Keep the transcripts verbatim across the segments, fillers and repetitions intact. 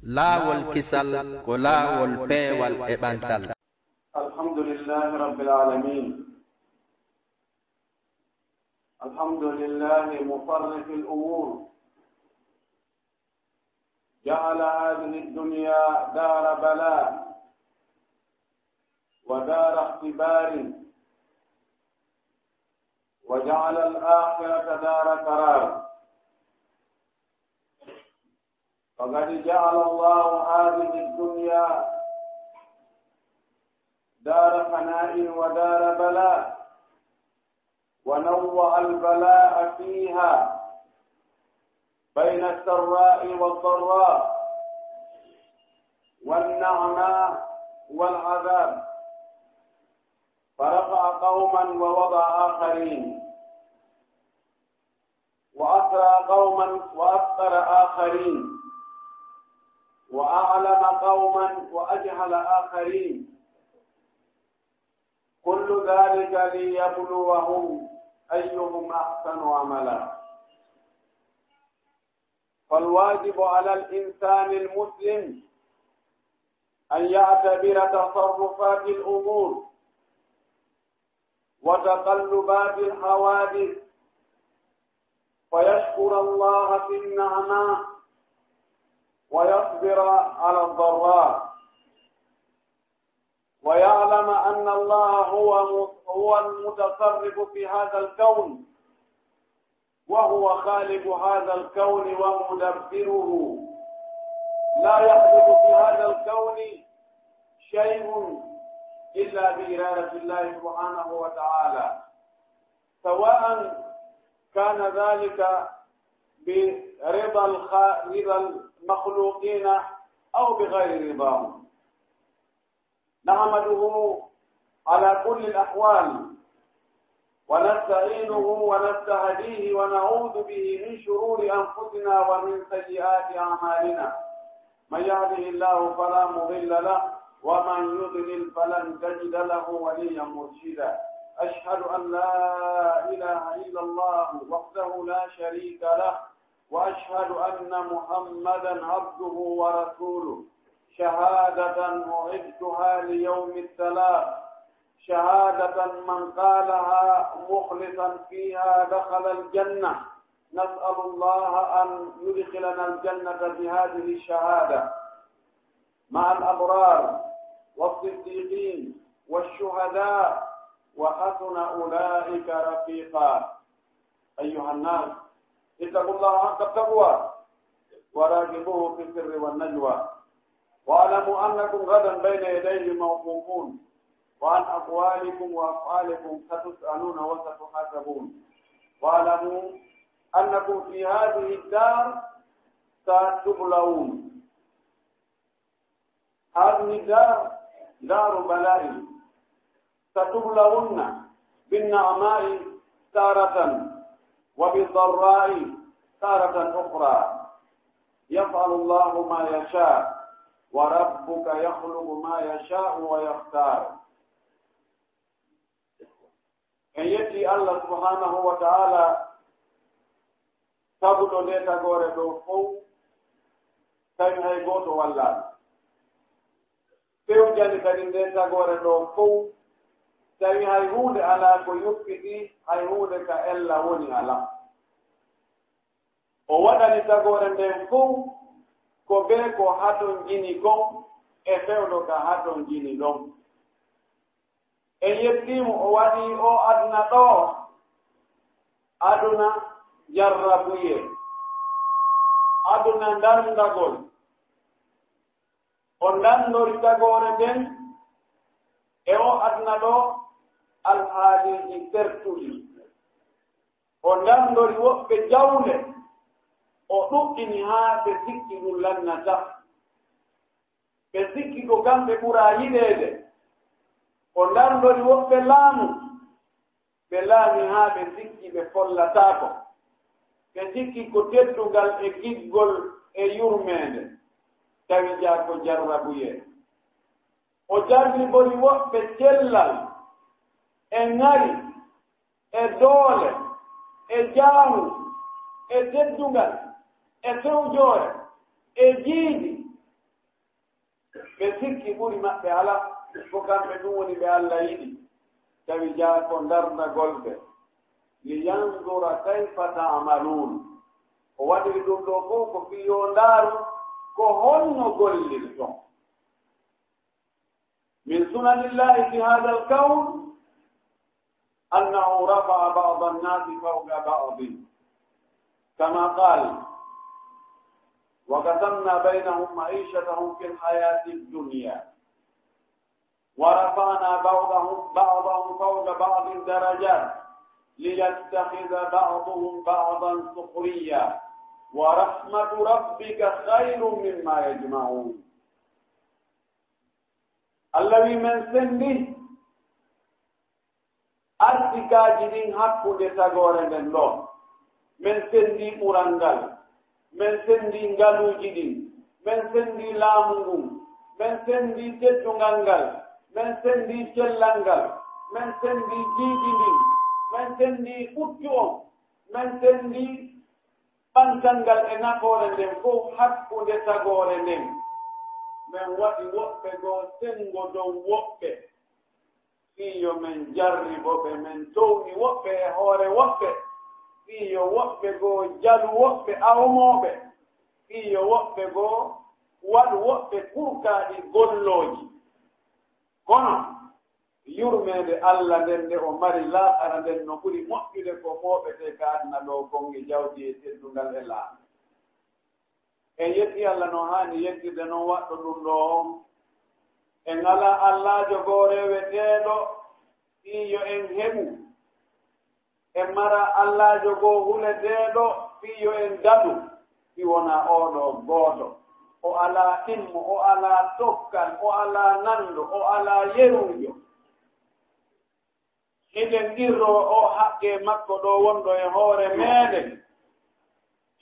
Laawol kisal ko laawol peewal e ɓantal. الحمد لله رب العالمين. الحمد لله مصرف الأمور. جعل هذه الدنيا دار بلاء ودار اختبار، وجعل الآخرة دار قرار. فقد جعل الله هذه الدنيا دار فناء ودار بلاء، ونوع البلاء فيها بين السراء والضراء والنعماء والعذاب، فرفع قوما ووضع آخرين، وأثرى قوما وأفقر آخرين، وأعلم قوما وأجهل آخرين، كل ذلك ليبلوهم أيهم أحسن عملا. فالواجب على الإنسان المسلم أن يعتبر تصرفات الأمور وتقلبات الحوادث، فيشكر الله في النعماء ويصبر على الضراء، ويعلم أن الله هو، هو المتصرف في هذا الكون، وهو خالق هذا الكون ومدبره. لا يحدث في هذا الكون شيء إلا بإرادة الله سبحانه وتعالى، سواء كان ذلك برضا الخ-، رضا المخلوقين أو بغير رضاهم. نحمده على كل الأحوال، ونستعينه ونستهديه، ونعوذ به من شرور أنفسنا ومن سيئات أعمالنا. من يهده الله فلا مضل له، ومن يضلل فلن تجد له وليا مرشدا. أشهد أن لا إله إلا الله وحده لا شريك له، وأشهد أن محمدا عبده ورسوله، شهادة أعدها ليوم التلاق، شهادة من قالها مخلصا فيها دخل الجنة. نسأل الله أن يدخلنا الجنة بهذه الشهادة مع الأبرار والصديقين والشهداء وحسن أولئك رفيقا. أيها الناس، اتقوا الله حق التقوى وراقبوه في السر والنجوى، واعلموا أنكم غدا بين يديه موقوفون، وعن أقوالكم وأفعالكم ستسألون وستحاسبون، واعلموا أنكم في هذه الدار ستبلون. هذه الدار دار بلاء، ستبلون بالنعماء تارة وبالضراء تارة أخرى. يفعل الله ما يشاء، وربك يخلق ما يشاء ويختار. En yetti Allah subhanahu wa ta'ala taguɗo nde tagoore ɗo fow, tawi hay gooto wallaano. Fewjani kadi nde tagoore ɗo fow, tawi hay huunde alaa ko yuppiti, hay huunde ka ella woni alaa. O waɗani tagoore nden fow ko bee ko hatonjini kon e fewndo ka hatonjini ɗon. En yettii mo, o waɗi o aduna ɗo, aduna jarrabuyee, aduna ndarndagol. O ndarndori tagoore nden e o aduna ɗo alhaaliiji tertuɗi. O ndarndori woɓɓe jawle, o ɗuɗɗini haa ɓe sikki ɗum lannataa. Ɓe sikki ko kamɓe ɓuraa yiɗeede. O ndarndori woɓɓe laamu, ɓe laami haa ɓe sikki ɓe follataako. Ɓe sikki ko teddungal e giggol e yurmeende, tawi jaa ko jarrabuyee. O jarribori woɓɓe cellal e ŋari e doole e jaamu e teddungal e fewjoore e jiidi Ɓe sikki ɓuri maɓɓe alaa, ko kamɓe ɗum woni ɓe Alla yiɗi, tawi jaa ko darnagol ɓe, لينظر كيف تعملون. O waɗiri ɗum ɗo fof ko fii yo ndaaru ko holno gollirton. من سنن الله في هذا الكون أنه رفع بعض الناس فوق بعض، كما قال: وقسمنا بينهم معيشتهم في الحياة الدنيا ورفعنا بعضهم، بعضهم فوق بعض درجات ليتخذ بعضهم بعضا سخريا ورحمة ربك خير مما يجمعون. Alla wi men senndi arsikaaji ɗin hakkunde tagoore nden ɗoo. Men senndi ɓural ngal, men senndi ngaluuji ɗin, men senndi laamu ngun, men senndi teddungal ngal, men senndi cellal ngal, men senndi jiidi ndin, men senndi ɓuttu on, men senndi ɓantal ngal e nafoore nden fof hakkunde tagoore nden. Men waɗi woɓɓe goo senngo dow woɓɓe, fii yo men jarribo ɓe, men towni woɓɓe e hoore woɓɓe, fii yo woɓɓe goo jalu woɓɓe awmooɓe, fii yo woɓɓe goo waɗu woɓɓe kurkaaɗi gollooji. Kono yurmeende Alla nden nde o mari laakhara nden no ɓuri moƴƴude ko mooɓetee ka aduna ɗoo kon e jawdi e teddungal e laamu. En yetti Alla no haani yettirde non waɗɗo ɗum ɗoo on. En alaa allaajo goo reweteeɗo fii yo en heɓu. En maraa allaajo goo huleteeɗo fii yo en daɗu, si wonaa oo ɗoo gooto. O alaa ɗimmo, o alaa dokkal, o alaa nanndo, o alaa yeruujo. Hiɗen qirroo oo haqqee makko ɗoo wonɗo e hoore meeɗen.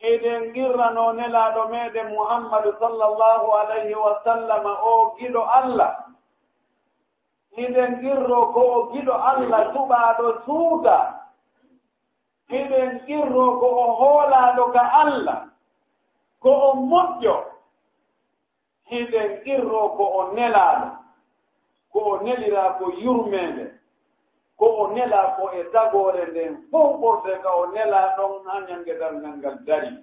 Hiɗen qirranoo Nelaaɗo meeɗen Muhammadu sallallahu alayhi wa sallama oo giɗo Alla. Hiɗen qirroo ko o giɗo Alla suɓaaɗo suuta. Hiɗen qirroo ko o hoolaaɗo ka Alla, ko o moƴƴo. Hiɗen qirroo ko o nelaaɗo, ko o neliraa ko yurmeende, ko o nelaa ko e tagoore nden fow ɓurde ka o nelaa ɗon haa ñannde darngal ngal darii.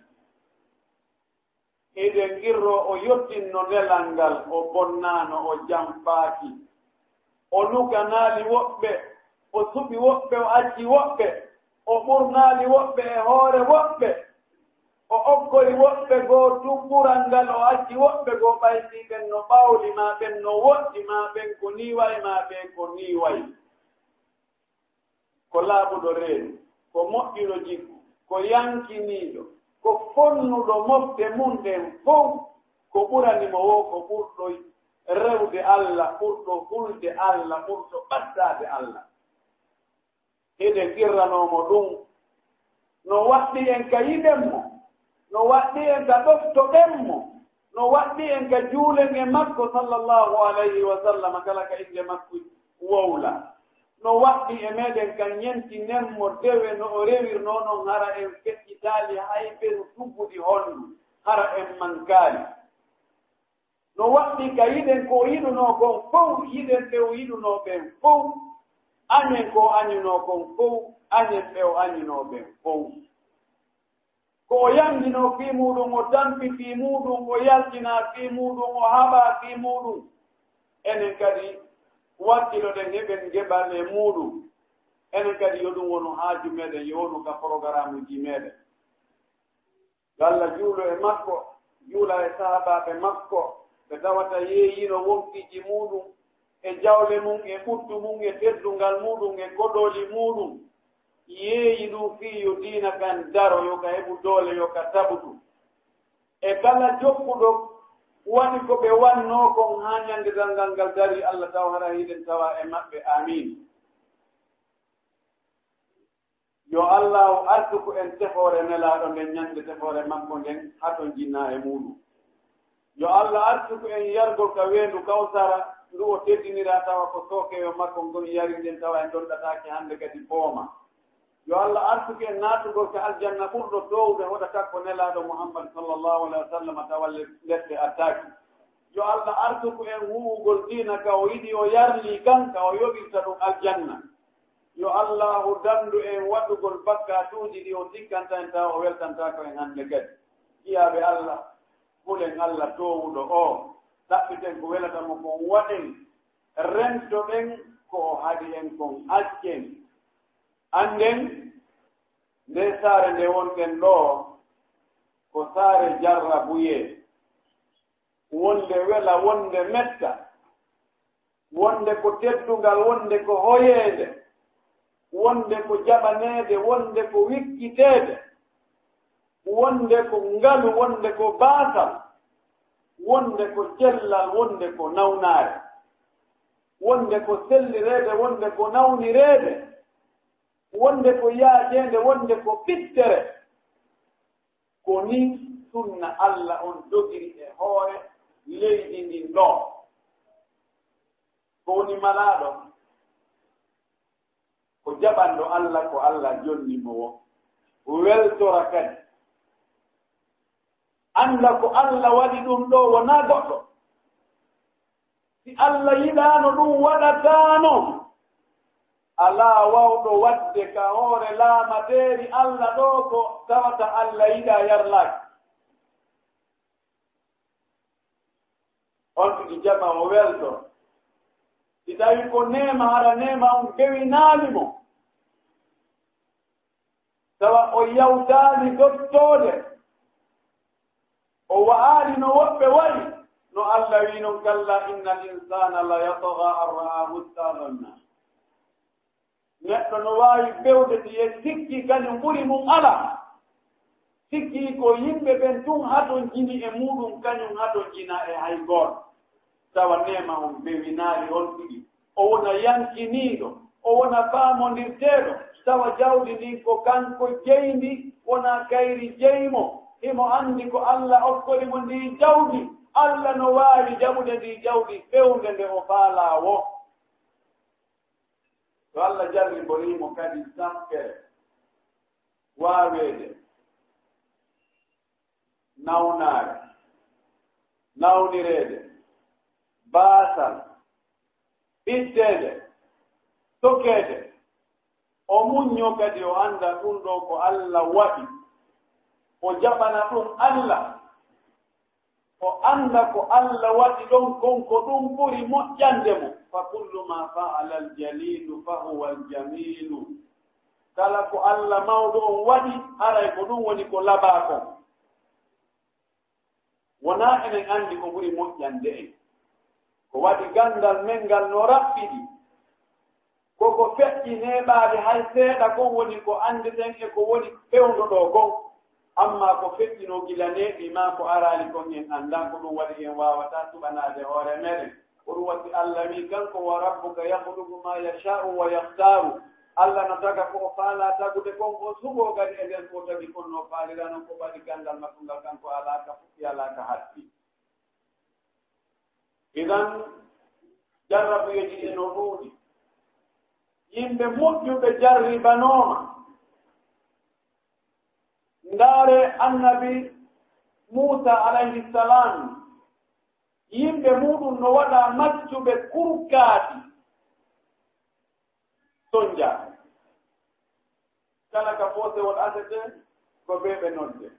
Hiɗen qirroo o yottinno nelal ngal, o bonnaano, o jamfaaki. O lukanaali woɓɓe, o suɓi woɓɓe, o acci woɓɓe, o ɓurnaali woɓɓe e hoore woɓɓe. O okkori woɓɓe goo tun ɓural ngal, o acci woɓɓe goo ɓay si ɓen no ɓawli, maa ɓen no woɗɗi, maa ɓen ko nii way, maa ɓen ko nii way. Ko laaɓuɗo reedu, ko moƴƴuɗo jikku, ko yankiniiɗo, ko fonnuɗo mofte mun ɗen fow, ko ɓurani mo woo ko ɓurɗo rewde Alla, ɓurɗo hulde Alla, ɓurɗo ɓaddaade Alla. Hiɗen qirranoo mo ɗum. No waɗɗi en ka yiɗen mo, no waɗɗi en ka ɗoftoɗen mo, no waɗɗi en ka juulen e makko sallallahu alayhi wa sallam, kala ka innde makko wowla. No waɗɗi e meɗen ka ñentinen mo dewe no o rewirnoo non, hara en feƴƴitaali hay ɓeru tugguɗi honndu, hara en mankaali. No waɗɗi ka yiɗen ko o yiɗunoo kon fow, yiɗen ɓe o yiɗunoo ɓen fow, añen ko o añunoo kon fow, añen ɓe o añunoo ɓen fow. Ko o yanginoo fii muuɗum, o tampi fii muuɗum, o yaltinaa fii muuɗum, o haɓaa fii muuɗum. Enen kadi wakkiloɗen heɓen geɓal e muuɗum. Enen kadi yo ɗum wonu haaju meɗen, yo wonu ka porogaramuuji meɗen. Yo Alla juulu e makko, juula e sahaabaaɓe makko, ɓe tawata yeeyino wonkiiji muuɗum, e jawle mum, e ɓuttu mum, e teddungal muuɗum, e koɗooli muuɗum. Yeeyi ɗum fii yo diina kan daro, yo ka heɓu doole, yo ka tabutu. E kala jokkuɗo waɗi ko ɓe wannoo kon haa ñande darngal ngal darii, Alla taw hara hiɗen tawa e maɓɓe. Aamiin. Yo Allaahu arsuku en tefoore Nelaaɗo nden, ñande tefoore makko nden, hatonjinnaa e muuɗum. Yo Alla arsuku en yargol ka weendu Kawsara, ndu o teddiniraa, tawa ko sookeeyo makko ngon yari nden, tawa en ɗonɗataake hande kadi booma. Yo Alla arsuku en naatugol ka aljanna ɓurɗo toowude hoɗa takko Nelaaɗo Muhammad sallallahu alaihi wa sallam, tawa le-, lepte attaaki. Yo Allah arsuku en huuwugol diina ka o yiɗi, o yarlii kan, ka o yoɓirta ɗum aljanna. Yo Allaahu danndu en waɗugol bakkaatuuji ɗi o sikkanta en, tawa o weltantaako en hannde kadi. Jiyaaɓe Allah, hulen Allah toowuɗo o, ɗaɓɓiten ko welata mo kon, waɗen, rentoɗen ko o haɗi en kon, accen. Annden, nde saare nde wonɗen ɗo, ko saare jarrabuyee. Wonde wela, wonde metta, wonde ko teddungal, wonde ko hoyeede, wonde ko jaɓaneede, wonde ko wikkiteede, wonde ko ngalu, wonde ko baasal, wonde ko cellal, wonde ko nawnaare, wonde ko sellireede, wonde ko nawnireede, wonde ko yaajeende, wonde ko ɓittere. Ko ni sunna Allah on dogiri e hoore leydi ndin ɗo. Ko woni malaaɗo? Ko jaɓanɗo Allah, ko Allah jonni mo wo. Weltora kadi. Annda ko Allah waɗi ɗum ɗo, wonaa goɗɗo. Si Allah yiɗaano ɗum waɗataano, alaa waawɗo waɗde ka hoore laamateeri Allah ɗo ko tawata Allah yiɗaa yarlaaki. On tigi jama o welto. Si tawi ko neema, hara neema on bewinaali mo. Tawa o yawtaali dottoode, o wa'aali no woɓɓe wa'i, no Allah wi'i non, "Kalla innal insana la yatgha an ra'ahu istaghna." Neɗɗo no waawi bewde si e sikki kañum ɓuri mum ala. Sikki ko yimɓe ɓen tun hatonjini e muɗum, kañum hatonjina e hay gooto. Tawa neema on bewinaali on tigi. O wona yankiniiɗo, o wona faamondirteeɗo, tawa jawdi ndin ko kanko jeyi ndi, wonaa kayri jeyi mo. Himo anndi ko Allah okkori mo ndi jawdi. Allah no waawi jaɓude ndi jawdi fewnde nde o faalaa wo. To Allah jarriborii mo kadi tampere, waaweede, nawnaare, nawnireede, baasal, ɓitteede, tokeede, o muñño kadi, o annda ɗum ɗo ko Allah waɗi, o jaɓana ɗum Allah, o annda ko Allah waɗi ɗon kon ko ɗum ɓuri moƴƴande mo. Fa kullu ma fa'ala al-jalilu fa huwa al-jamilu. Kala ko Allah mawɗo on waɗi, haray ko ɗum woni ko labaa kon. Wonaa enen anndi ko ɓuri moƴƴande en. Ko waɗi ganndal men ngal no raɓɓiɗi. Ko ko feƴƴi neeɓaali hay seeɗa kon woni ko anndeten e ko woni fewndo ɗoo kon. Ammaa ko feƴƴinoo gila neeɓii maa ko araali kon en anndaa. Ko ɗum waɗi en waawataa suɓanaade hoore meɗen. Ko ɗum waɗi Allah wi'i kanko, "Wa rabbuka yakhluqu ma yasha'u wa yakhtaru." Allah no taga ko o faalaa tagude kon, o suɓoo kadi e nder ko o tagi kon no o faalira non. Ko waɗi ganndal makko ngal kanko alaa ka fuɗɗi, alaa ka hatti. Idan, jarrabuyeeji ɗi no ɗuuɗi. Yimɓe moƴƴuɓe jarribanooma. Ndaare annabi Muusa alayhi salam, yimɓe muuɗum no waɗa maccuɓe kurkaati sonja. Kala ka foosewol asete, ko ɓe ɓe nodde.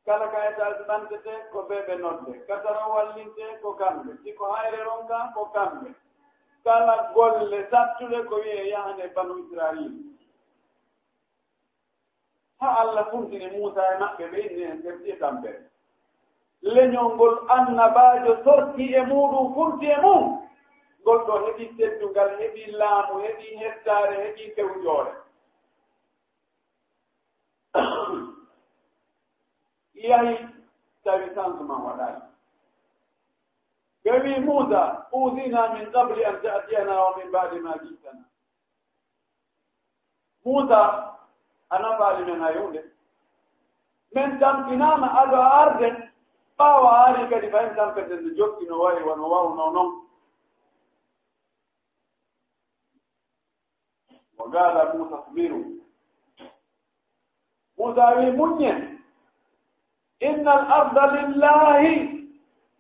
Kala ka étage ɓantete, ko ɓe ɓe nodde. Ka tara wallintee, ko kamɓe. Si ko hayre ronka, ko kamɓe. Kala golle sattuɗe, ko wi'ee yahane Banu Isra'iila. Haa Allah funtini Muusaa e maɓɓe, ɓe inni heen ɓe tampere. Leñol ngol annabaajo sorti e muuɗum, funti e mum, ngol ɗo heɓi teddungal, heɓi laamu, heɓi hettaare, heɓi fewjoore. Yahi tawi changement waɗaali. Ɓe wii Muusaa, "Uuzina min qabli an ta'tiyana wa min ba'di ma ji'tana." Muusaa, a nafaali men hay huunde. Men tampinaama ado a arde, ɓaawo a ari kadi fayin tampeten no jokki no wayi wano waawunoo non. Wa qaala Muusaa isbiru. Muusaa wii, "Muññen. Innal arda lillahi."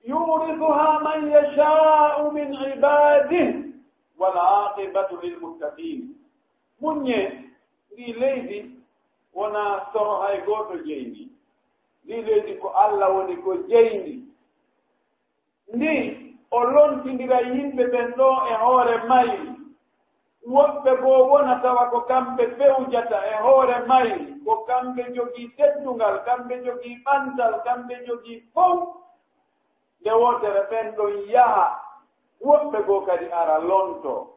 يورثها من يشاء من عباده والعاقبة للمتقين. Muññee, ndii leydi wonaa soro hay gooto jeyi ndi. Ndii leydi ko Alla woni ko jeyi ndi. Ndi o lontindira yimɓe ɓen ɗoo e hoore mayri. Woɓɓe goo wona tawa ko kamɓe fewjata e hoore mayri, ko kamɓe jogii teddungal, kamɓe jogii ɓantal, kamɓe jogii fow. Nde wootere ɓen ɗon yaha, woɓɓe goo kadi ara lontoo.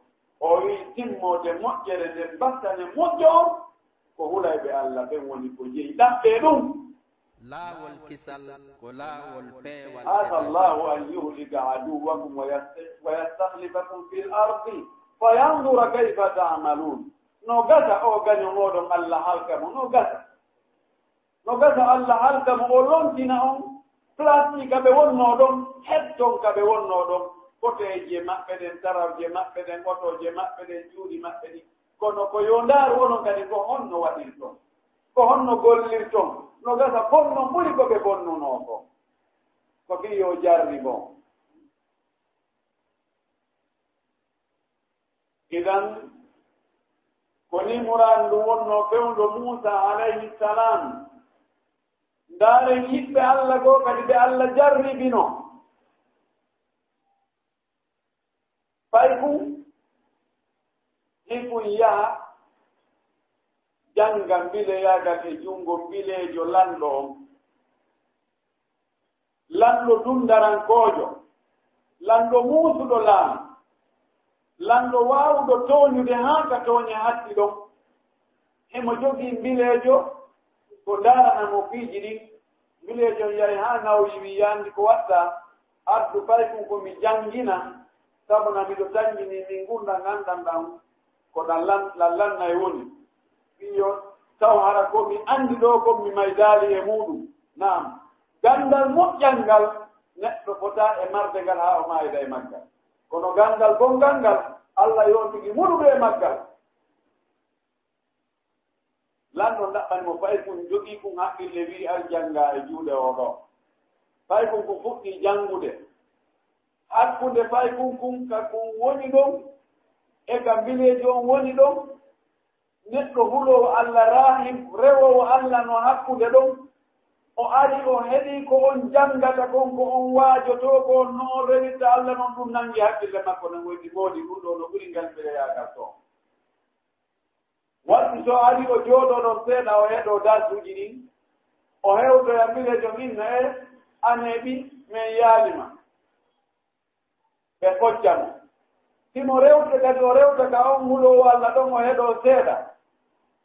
O wi'i timmoode moƴƴere nden battane moƴƴo on, ko hulayɓe Alla ɓen woni ko jeyi ɗaɓɓee ɗum. Laawol kisal ko laawol peewal e عسى الله أن يهلك عدوكم ويست-، ويستخلفكم في الأرض فينظر كيف تعملون. No gasa o gaño mooɗon Alla halka mo, no gasa. No gasa Alla halka mo, o lontina on place ka ɓe wonnoo ɗon, hetton ka ɓe wonnoo ɗon, koteeje maɓɓe ɗen, tarawje maɓɓe ɗen, otooje maɓɓe ɗen, cuuɗi maɓɓe ɗin. Kono ko yo ndaaru onon kadi ko honno waɗirton, ko honno gollirton, no gasa bonno ɓuri ko ɓe bonnunoo kon. Ko fii yo jarribon. Idan, ko nii muraadu ndun wonnoo fewndo Muusaa alayhi salaam. Ndaaren yiɓɓe Alla goo kadi ɓe Alla jarribino. Fay kun, hikun yaha jannga mbileyaagal e junngo mbileejo lanɗo on. Lanɗo dundarankoojo, lanɗo muusuɗo laamu, lanɗo waawuɗo tooñude haa ka tooñe hatti ɗon. Himo jogii mbileejo ko ndaarana mo piiji ɗin. Mbileejo on yahi haa nawyi, wi'i, "Yandi ko watta, addu paykun ko mi janngina, sabu na miɗo tanjini min ngurndan an ɗan ɗan ko ɗan lan-, lan lannay woni." Wi'i yo taw hara ko mi anndi ɗoo kon mi maydaali e muuɗum. Naam, ganndal moƴƴal ngal neɗɗo fotaa e marde ngal haa o maayda e maggal. Kono ganndal bonngal ngal, Alla yontigi muɗuɓe e maggal. Lanɗo ɗaɓɓani mo paykun, jogii kun haqqille, wi'i, "Ar janngaa e juuɗe oo ɗoo." Paykun kun fuɗɗii janngude. Hakkunde paykun kun ka kun woni ɗon, e ka mbileejo on woni ɗon, neɗɗo huloowo Alla, raahib, rewoowo Alla no hakkunde ɗon. O ari, o heɗii ko on janngata kon, ko on waajotoo kon, no on rewirta Alla non, ɗum nanngi hakkille makko, no wi'i, "Moodi, ɗum ɗoo no ɓuri ngal mbileyaagal to." Waɗti so ari, o jooɗoo ɗon seeɗa, o heɗoo darsuuji ɗin, o hewtoya mbileejo min, "E, an heɓi, men yaali ma." Ɓe focca mo. Si mo rewte kadi, o rewta ka on huloowo Alla ɗon, o heɗoo seeɗa.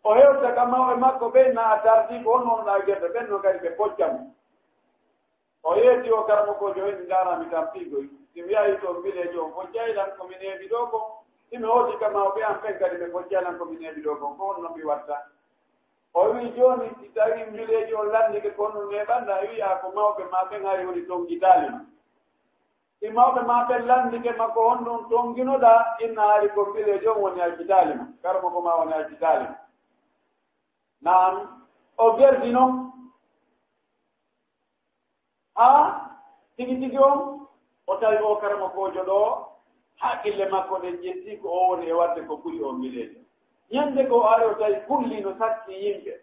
O hewta ka mawɓe makko ɓen, na a dartii ko honno wonɗaa gerte, ɓen non kadi ɓe focca mo. O yeeti o, "Karamokoojo, heni ndaarami tan piigoy. Si mi yahi to mbileejo on, foccay lan ko mi neeɓi ɗoo kon. Si mi hooti ka mawɓe an ɓen kadi, ɓe foccay lan ko mi neeɓi ɗoo kon. Ko honno mi watta?" O wi'i, "Jooni, si tawii mbileejo on lanndike ko honno neeɓanɗaa, wi'aa ko mawɓe maa ɓen hari woni tonngitaali ma. Si mawɓe maa ɓen lanndike ma ko honɗun tonnginoɗaa, inna hari ko mbileejo on woni accitaali ma, karamoko maa woni accitaali ma." Naam, o gerdi non. Haa tigi tigi on, o tawi oo karamokoojo ɗoo, haqqille makko ɗen ƴetti ko o woni e waɗde ko ɓuri oo mbileejo. Ñande ko o ari, o tawi kulli no satti yimɓe.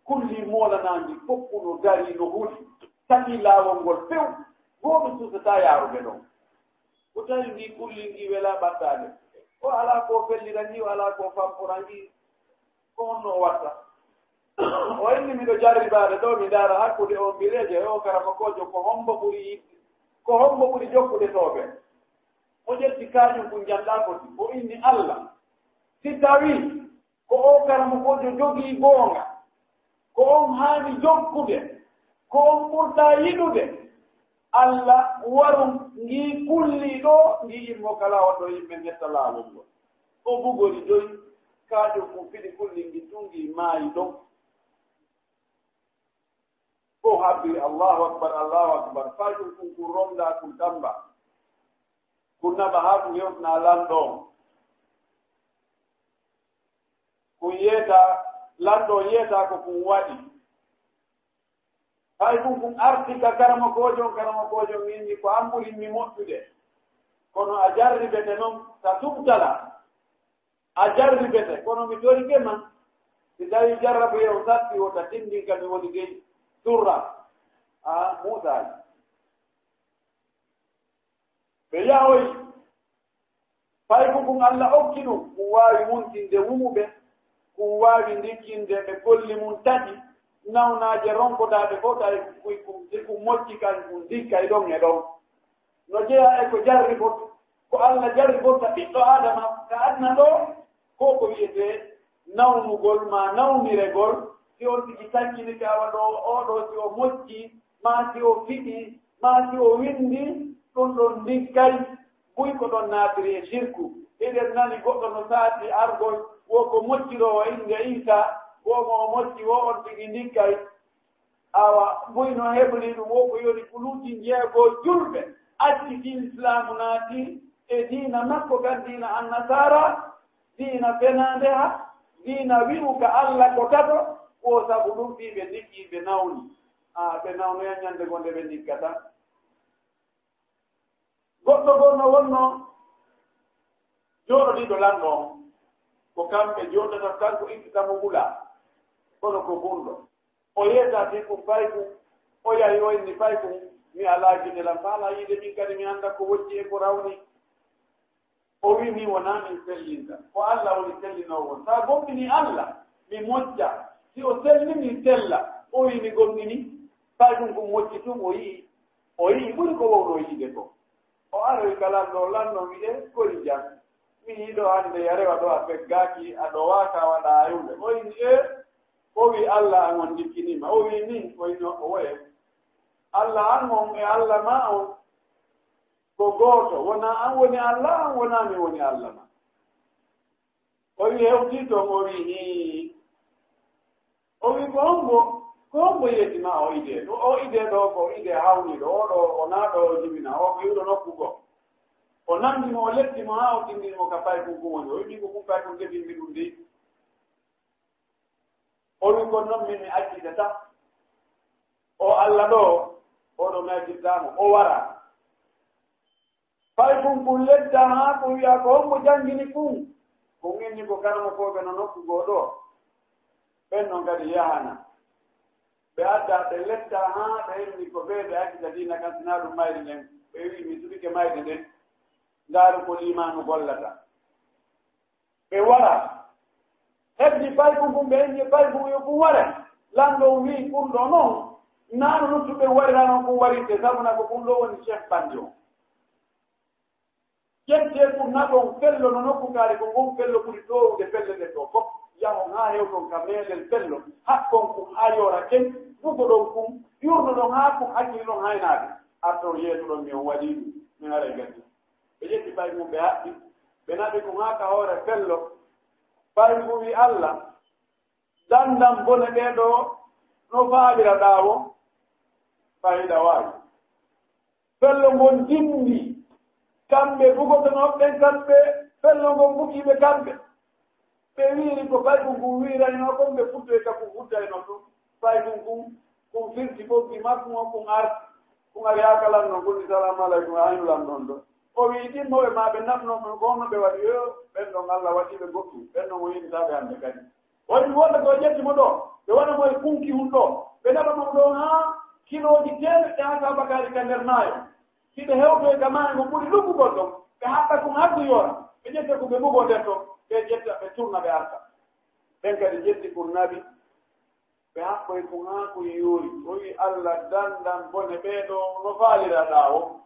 Kulli moolanaandi, foppu no darii, no huli, sati laawol ngol few. Gooto suusataa yaarude ɗon. O tawi ngii kulli ngii welaa ɓattaade. O alaa ko fellira ngii, o alaa ko fampora ngii. Ko honno o watta? O inni, "Miɗo jarribaade ɗoo, mi ndaara hakkunde oo mbileejo e oo karamokoojo, ko hombo ɓuri yiɗde, ko hombo ɓuri jokkude tooɓe?" O ƴetti kañum kun janɗaa foti. O inni, "Alla, si tawii ko oo karamokoojo jogii goonga, ko on haani jokkude, ko on ɓurɗaa yiɗude, Alla waru ngii kulli ɗoo, ngii immo ka laawol ɗoo, yimɓe ngetta laawol ngol." O bugori doy, kañum kun fiɗi kulli ngii tun, ngii maayi ɗon. Fow habbi, "Allahu akbar, Allahu akbar." Faa ɗum kun, kun ronda, kun tamba, kun naɓa haa kun hewtina lanɗo on. Kun yeeta, lanɗo on yeeta ko kun waɗi. Hay kun kun arti ka karamokoojo on, karamokoojo on inni ko an ɓuri mi moƴƴude. Kono a jarribete non, ka tubtala. A jarribete, kono mi torike ma. Si tawi jarrabu yew satti wota tindin ka mi woni dey surra. A Muusaa. Ɓe yahoyi. Fay ko kun Alla okki ɗum, kun waawi muntinde wumuɓe, kun waawi ndikkinde ɓe golli mun tati, nawnaaje ronkodaaɓe fof, tawi kun, kun, si kun mocci kan, kun ndikkay ɗon e ɗon. No jeyaa e ko jarribot-, ko Alla jarribotta ɓiɗɗo Aadama ka aduna ɗoo, ko ko wiyetee nawnugol maa nawniregol, si on tigi taccini ka awa ɗoo, oo ɗoo si o mocci, maa si o fiɗi, maa si o winndi, ɗum ɗon ndikkay, buy ko ɗon naatiri e sirku. Eɗen nani goɗɗo no saati argol, wo ko mocciroowo innde Iisaa, wo mo o mocci, wo on tigi ndikkay. Awa, buy no hebli ɗum, wo ko yoni kuluuji njeego julɓe, acci diina Islaamu naati e diina makko kan, diina Annasaara, diina fenaande ha, diina wi'u ka Alla ko tato, wo sabu ɗum fii ɓe ndikki ɓe nawni. A, ɓe nawnoyan ñande goo nde ɓe ndikkata. Goɗɗo goo no wonno jooɗodiiɗo lanɗo on, ko kamɓe jooɗata, kanko ittata mo wula, kono ko gunɗo. O yeesaa fii kun fay kun, o yahi o inni fay kun, mi alaa gite lan, faalaa yiide min kadi, mi annda ko wojji e ko rawni. O wi'i, "Min wonaa min sellinta, ko Alla woni sellinoowo. Si a gomɗinii Alla, mi mocca. Si o selli, mi sella." O wi'i, "Mi gomɗinii." Fay kun kun mocci tun, o yi'i, o yi'i ɓuri ko wowno yiide ko. O aroyi ka lanɗo, lanɗo wi'i, "E, kori jam. Mi yi'i ɗoo hannde a rewa ɗoo a peggaaki, a ɗowaaka, a waɗaa ayude." O wi'i, "E." O wi'i, "Alla an on ndikkinii ma." O wi'i, "Min?" O wi'i, "No, o woye. Alla an on e Alla maa on ko gooto. Wonaa an woni Alla an, wonaa min woni Alla maa." O wi'i, "Hewtii ton." O wi'i, "Hii." O wi'i, "Ko hombo, ko hombo yeeti ma o idee? Ɗo o idee ɗoo ko idee hawniiɗo, o ɗoo o naa ɗoo o jibina, o ko iwɗo nokku goo. O nanndi mo, o letti mo haa o tindini mo ka paykun kun woni." O wi'i, "Min ko kun paykun definmi ɗum dey." O wi'i, "Kono non min mi accitata o Alla ɗoo, o ɗoo mi accittaa mo, o wara." Fay kun kun ledda haa kun wi'a, "Ko hombo janngini kun?" Kun inni ko karamokooɓe no nokku goo ɗoo. Ɓen non kadi yahana. Ɓe adda, ɓe letta haa ɓe inni ko ɓee ɓe accita diina kan, sinaa ɗum mayri nden. Ɓe wi'i, "Mi suɓike mayde nden. Ndaaru ko liimaanu gollata." Ɓe wara. Heddi paykun kun, ɓe inni paykun yo kun ware. Lanɗo on wi'i, "Kun ɗoo non, naa no luttuɓe warira non kun warirte, sabu na ko kun ɗoo woni chef bandi on. Ƴettee kun naɓon fello no nokku kaari ko ngon fello ɓuri toowude pelle ɗen ɗoo fof. Yahon haa hewton ka meelel fello, haɓɓon kun haa yoora ken, bugoɗon kun, yurnoɗon haa kun hakkili ɗon haynaade. Arton yeeso ɗon mi on waɗii ɗum, mi haray gaddi." Ɓe ƴetti pay mum, ɓe haɓɓi, ɓe naɓi ɗum haa ka hoore fello. Pay ngu wi Alla, "Dandan bone ɓee ɗoo no faalira ɗaawo, fayda waawi." Fello ngon dimbi, kamɓe bugotonooɓe ɓen, kamɓe fello ngon bugii ɓe kamɓe. Ɓe wiiri ko pay kun kun wiiranoo kon, ɓe futtoyi ka kun futtayno tun. Pay kun kun, kun firti ɓoggi makko ngon, kun arti. Kun ari haa kalan non, kun ni, "Salaamu aleykum, a hino lan ɗon ɗo?" O wi'i, "Ɗimmoɓe maa ɓe naɓnoo kon, ko honno ɓe waɗi?" Yo, ɓen ɗon Alla waɗi ɓe goɗɗum, ɓen ɗon o yinitaaɓe hannde kadi. O wi'i, "Wonɓe ko ƴetti mo ɗo, ɓe waɗa mo e kunki hun ɗo, ɓe naɓa mo ɗo haa kilooji teemeɗɗe haa saabakaaji ka nder maayo. Si ɓe hewtoyi ka maayo ngo ɓuri luggugol ɗon, ɓe haɓɓa kun haa kun yoora, ɓe ƴetta ko ɓe bugoo nder ton, ɓe ƴetta, ɓe turna, ɓe arta." Ɓen kadi ƴetti kun naɓi, ɓe haɓɓoyi kun haa kun yoori. O wi'i, "Alla, dandan bone ɓee ɗoo no faalira ɗaawo.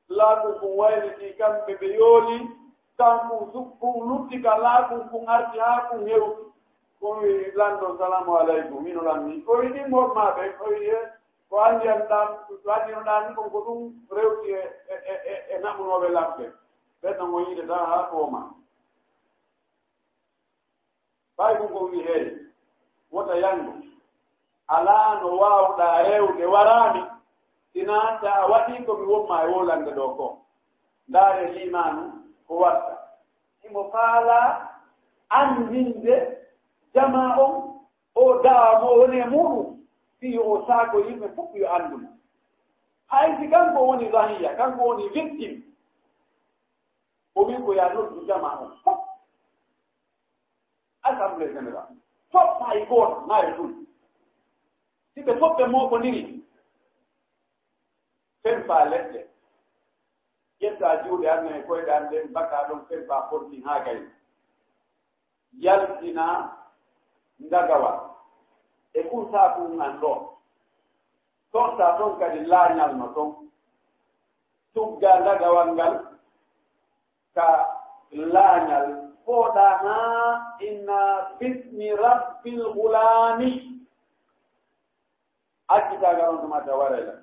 Laakun kun waylitii kamɓe ɓe yooli, kan kun su-, kun lutti ka laakun kun arti haa kun hewti." Kun wi'i lanɗo, "Salaamu aleykum, hino lan nii." O wi'i, "Ɗimmoɓe maa ɓe?" O wi'i, "E, ko anndi an ɗan, ko anndi no ɗan kon ko ɗum rewti e, e, e, e, e naɓunooɓe lamɓe. Ɓen ɗon o yiidata haa tooma." Fay ko ngon wi'i, "Hey, wota yanngo. Alaa no waawɗaa rewde waraami, sinaa ta a waɗii ko mi won maa e wowlande ɗoo ko. Ndaaree liimaanu ko watta." Himo faalaa anndinde jamaa on o daawa mo woni e muuɗum. Fii yo o saako yimɓe fof yo anndu mo. Hay si kanko woni rahiya, kanko woni victime, o wii ko yaa noddu jamaa on fof. Assemblée générale. Fof hay gooto, maayo ɗum. Si ɓe fof ɓe mooɓondiri, fempa leɗɗe, ƴetta juuɗe an e koyɗe an ɗen, mbaka ɗon fempa fonti haa gayni. Yaltina ndagawa e kun saaku an ɗo. Torta ton kadi laañal no ton. Tugga ndagawal ngal ka laañal, fooɗa haa inna bismi rabbil gulaami. Accita ngal on tuma ta warela.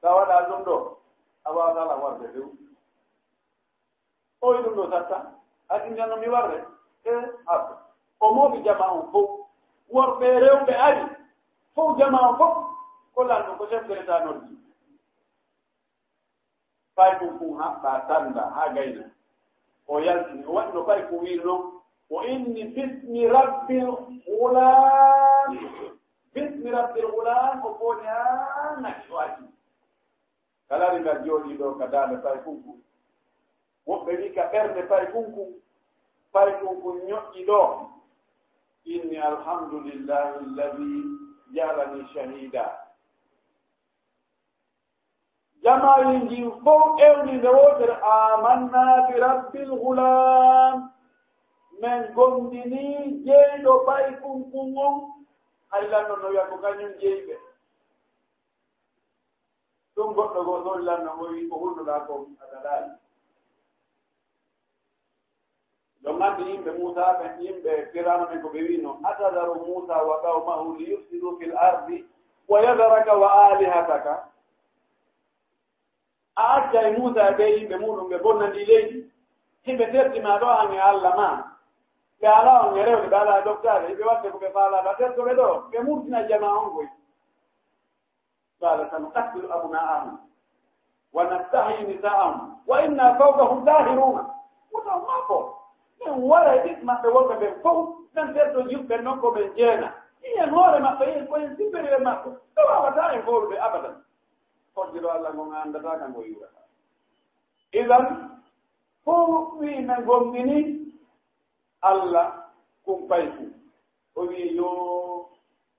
Sa waɗa ɗum ɗo, a waawata ala warde few. O wi ɗum ɗo satta, adi nano mi warde. E abba. O mooɓi jama on fof. Worɓe e rewɓe ari. Fof jama on fof. Ko lanɗo ko chef de l'État noddi. Paykun kun haɓɓa tanda haa gayna. O yaltini, o waɗi no paykun wiiri non. O inni bismi rabbil ghulam. Bismi rabbil ghulam, o fooni haa naki o acci. Kala ri ngal jooɗii ɗo ka daande paykun kun. Woɓɓe wi'i ka ɓernde paykun kun. Paykun kun ñoƴƴi ɗo. Inni alhamdulillahi alladhi ja'alani shahida. Jamaaji ndin fow ewni nde wootere, "Amanna bi rabbil ghulam." Men gomɗini jeyɗo paykun kun on. Hari lanɗo no wi'a ko kañum jeyi ɓe. Ɗum goɗɗo goo sori lanɗo ngo wi ko hulnoɗaa kon a daɗaali. Ɗon anndi yimɓe Muusaa ɓen, yimɓe Firawna ɓen ko ɓe wi'no, "Atadharu Muusaa wa qawmahu liyufsidu fil ardi wa yadharaka wa alihataka." A accay Muusaa e ɓee yimɓe muuɗum ɓe bonnandi leydi, hiɓe terti ma ɗo an e Alla ma. Ɓe alaa on e rewde, ɓe alaa e ɗoftaade, hiɓe waɗde ko ɓe faalaa, ɓa terto ɓe ɗo, ɓe murtina jamaa on koy. Qala sanuqattilu abna'ahum wa nastahyi nisa'ahum wa inna fawqahum qahiruna. Woto maɓɓo, min wara e ɓiɓɓe maɓɓe worɓe ɓen fow, min terto juɓɓe non ko min jeena. Yen hoore maɓɓe, yen ko yen sippirire maɓɓe. Ɓe waawataa en hoolude abadan. Hoddiro Alla ngon a anndataa ka ngo yuurata. Idan, fow wi'i min gomɗini Alla kun payku. O wi'i, "Yoo."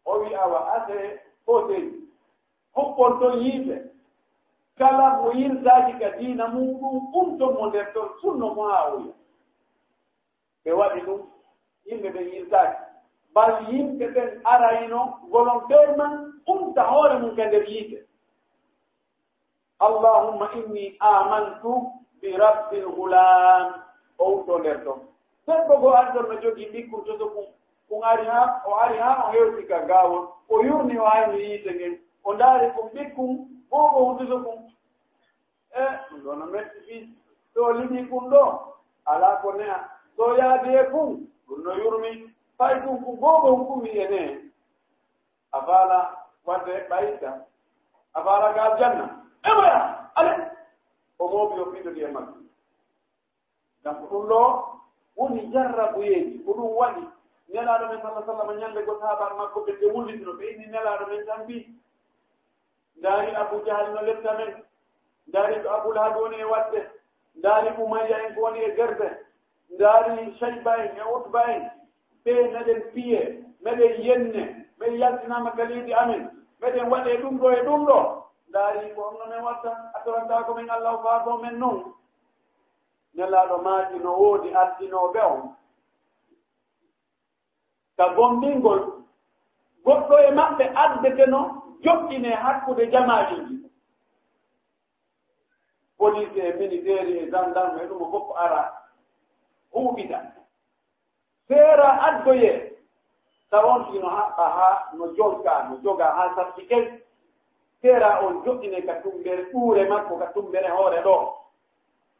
O wi'i, "Awa, ase fotey huɓɓon ton yiite. Kala mo yiltaaki ka diina muuɗum, umton mo nder ton, sunno mo haa o yi'a." Ɓe waɗi ɗum, yimɓe ɓen yiltaaki. Bal yimɓe ɓen arayno volontairement umta hoore mum ka nder yiite. "Allahumma inni amantu bi rabbil ghulam." O wutto nder ton. Debbo goo ari ton no jogii ɓikkun toso kun. Kun ari haa, o ari haa o hewti ka gaawol. O yurni o ayni yiite ngen. O ndaari kun ɓikkun, boobo hun toso kun. E, ɗum ɗoo no metti fii. So liɓii kun ɗoo, alaa ko ne'a. So yaadi e kun, ɗum no yurmi. Fay kun kun boobo hun kun wi'i e ne'e. A faala wadde ɓayta? A faala ka aljanna? Ɓe moya, ale! O mooɓi o fiɗodi e makko. Donc ɗum ɗoo woni jarrabuyeeji. Ko ɗum waɗi Nelaaɗo men sallallahu alaihi wasallam ñande go sahaabaaɓe makko ɓe, ɓe wullitino, ɓe inni Nelaaɗo men tan mbii, "Ndaari Abu Jahal no letta men. Ndaari ko Abu Lahab woni e waɗde. Ndaari Umayya en ko woni e derde. Ndaari Shayba en e Utba en. Ɓe meɗen piye, meɗen yenne, meɗen yaltinaama ka leydi amen. Meɗen waɗee ɗum ɗoo e ɗum ɗoo. Ndaari ko honno men watta? A torantaa ko men Alla o faaboo men non?" Nelaaɗo maaki, "No woodi artinooɓe on ka gomɗingol, goɗɗo e maɓɓe addeteno joɗɗinee hakkunde jamaaji ɗi. Police e militaire e gendarme e ɗum o fof ara huuɓita. Seera addoyee, tawa on ino haɓɓa haa no jonka, no joga haa satti key. Seera on joɗɗinee ka tumbere ɓuure makko, ka tumbere hoore ɗoo.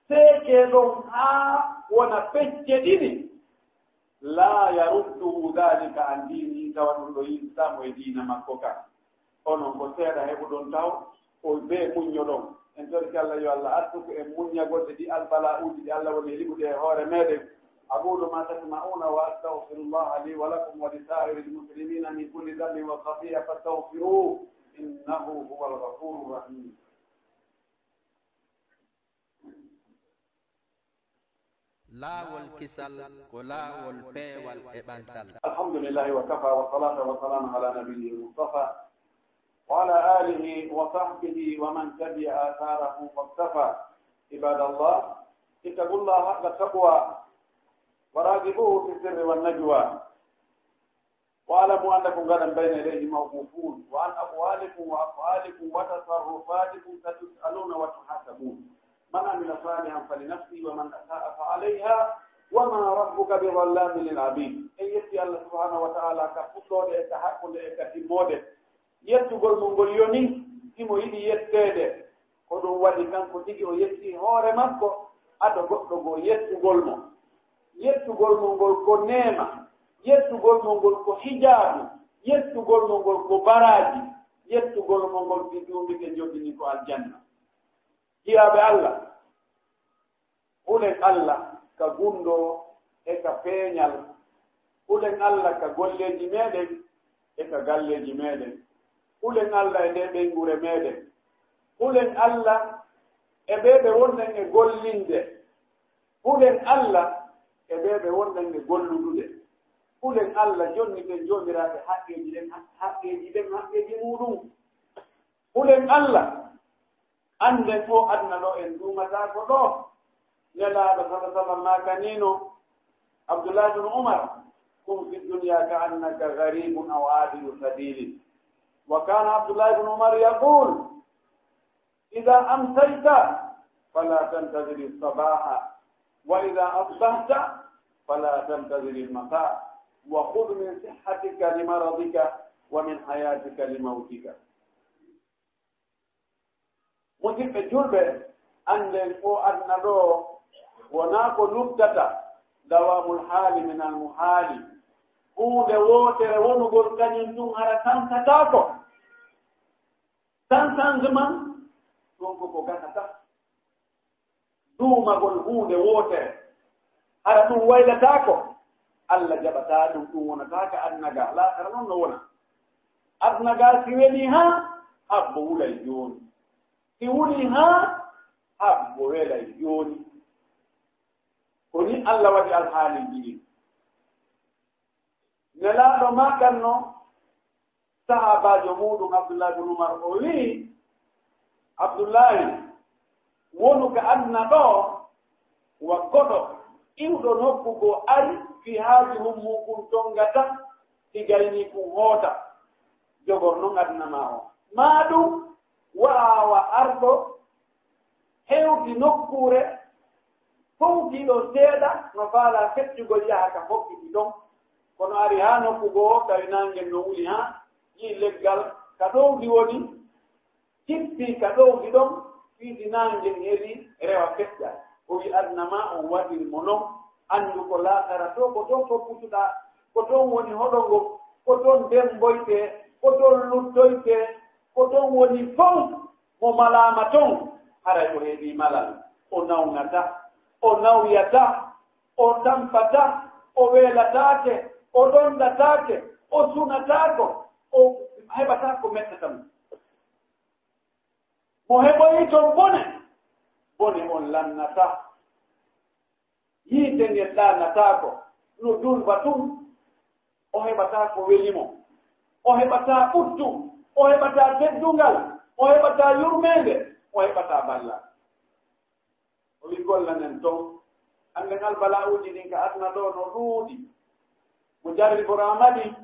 Seekee ɗon haa wona pecce ɗiɗi." "La yarudduhu dhalika an dinihi," tawa ɗum ɗo yiltataa mo e diina makko kan. Onon ko seeɗa heɓuɗon taw, ko bee muññoɗon. En torike Alla yo Alla artu ko en muññagol e ɗi albala'uuji ɗi Alla woni e liɓude e hoore meɗen. أقول ما تسمعون وأستغفر الله لي ولكم ولسائر المسلمين من كل ذنب وخطيئة فاستغفروه إنه هو الغفور الرحيم. Laawol kisal ko laawol peewal e ɓantal. الحمد لله وكفى وصلاة وسلام على نبيه المصطفى وعلى آله وصحبه ومن تبع آثاره واقتفى. عباد الله، اتقوا الله حق التقوى وراقبوه في السر والنجوى. واعلموا أنكم غدا بين يديه موقوفون وعن أقوالكم وأفعالكم وتصرفاتكم ستسألون وتحاسبون. من عمل صالحا فلنفسه ومن أساء فعليها وما ربك بظلام للعبيد. En yetti Allah subhanahu wa ta'ala ka fuɗɗoode e ka hakkunde e ka timmoode. Yettugol mo ngol yoni, himo yiɗi yetteede. Ko ɗum waɗi kanko tigi o yetti hoore makko, ado goɗɗo goo yettugol mo. Yettugol mo ngol ko neema, yettugol mo ngol ko hijaabu, yettugol mo ngol ko baraaji, yettugol mo ngol si duumike njogini ko aljanna. Jiyaaɓe Allah, hulen Allah ka gunndoo e ka peeñal, hulen Allah ka golleeji meeɗen e ka galleeji meeɗen, hulen Allah e ndee ɓeynguure meeɗen, hulen Allah e ɓee ɓe wonɗen e gollinde, hulen Allah e ɓee ɓe wonɗen e golludude, hulen Allah jonniten joomiraaɓe haqqeeji ɗen, haqqeeji ɗen, haqqeeji muuɗum, hulen Allah. Annden oo aduna ɗoo en duumataako ɗoo. Nelaaɗo sala sallam maakaniino Abdullahi bnu Umar: كن في الدنيا كأنك غريب أو عابر سبيل. وكان عبد الله بن عمر يقول: إذا أمسيت فلا تنتظر الصباح، وإذا أصبحت فلا تنتظر المساء، وخذ من صحتك لمرضك ومن حياتك لموتك. Musidɓe julɓe, annden oo aduna ɗoo wonaa ko luttata, dawaamul haali minal muhaali. Huunde wootere wonugol kañum tun hara sansataako. Sans changement, ɗum ko ko gasata. Duumagol huunde wootere, hara ɗum waylataako, Allah jaɓataa ɗum, ɗum wonataa ka aduna gaa, laakara non no wona. Aduna gaa si welii haa, habbo wulay jooni. Si wulii haa, habbo welay jooni. Ko ni Allah waɗi alhaaliiji ɗin. Nelaaɗo maakanno sahaabaajo muuɗum Abdullahi bun Umar, o wi'i, Abdullahi, wonu ka aduna ɗoo wa koɗo iwɗo nokku goo ari fii haaju hun muuɗum tongata, si gaynii kun hoota, jogor non aduna maa on. Maa ɗum wa'aa wa arɗo hewti nokkuure, fowtii ɗon seeɗa, no faalaa feccugol yaha ka hokkiti ɗon. Kono ari haa nokku goo, tawi naange no wuli haa, yi'i leggal ka ɗowdi woni, jippii ka ɗowdi ɗon, fii si naange heli rewa fecca. O wi'i, aduna maa on waɗiri mo non, anndu ko laakara to, ko ton fopputuɗaa, ko ton woni hoɗo ngon, ko ton demboytee, ko ton luttoytee, ko ton woni fow. Mo malaama ton, haray o heɓii malal, o nawnataa, o nawyataa, o tampataa, o weelataake, o ɗonɗataake, o sunataako, o heɓataa ko mettata mo. Mo heɓoyi ton bone, bone on lannataa. Yiite ngen ɗaanataako, no dulba tun. O heɓataa ko weli mo. O heɓataa ɓuttu. O heɓataa teddungal. O heɓataa yurmeende. O heɓataa ballal. O wi, gollanen ton. Annden albala'uuji ɗin ka aduna ɗoo no ɗuuɗi. Mo jarriboraama ɗi,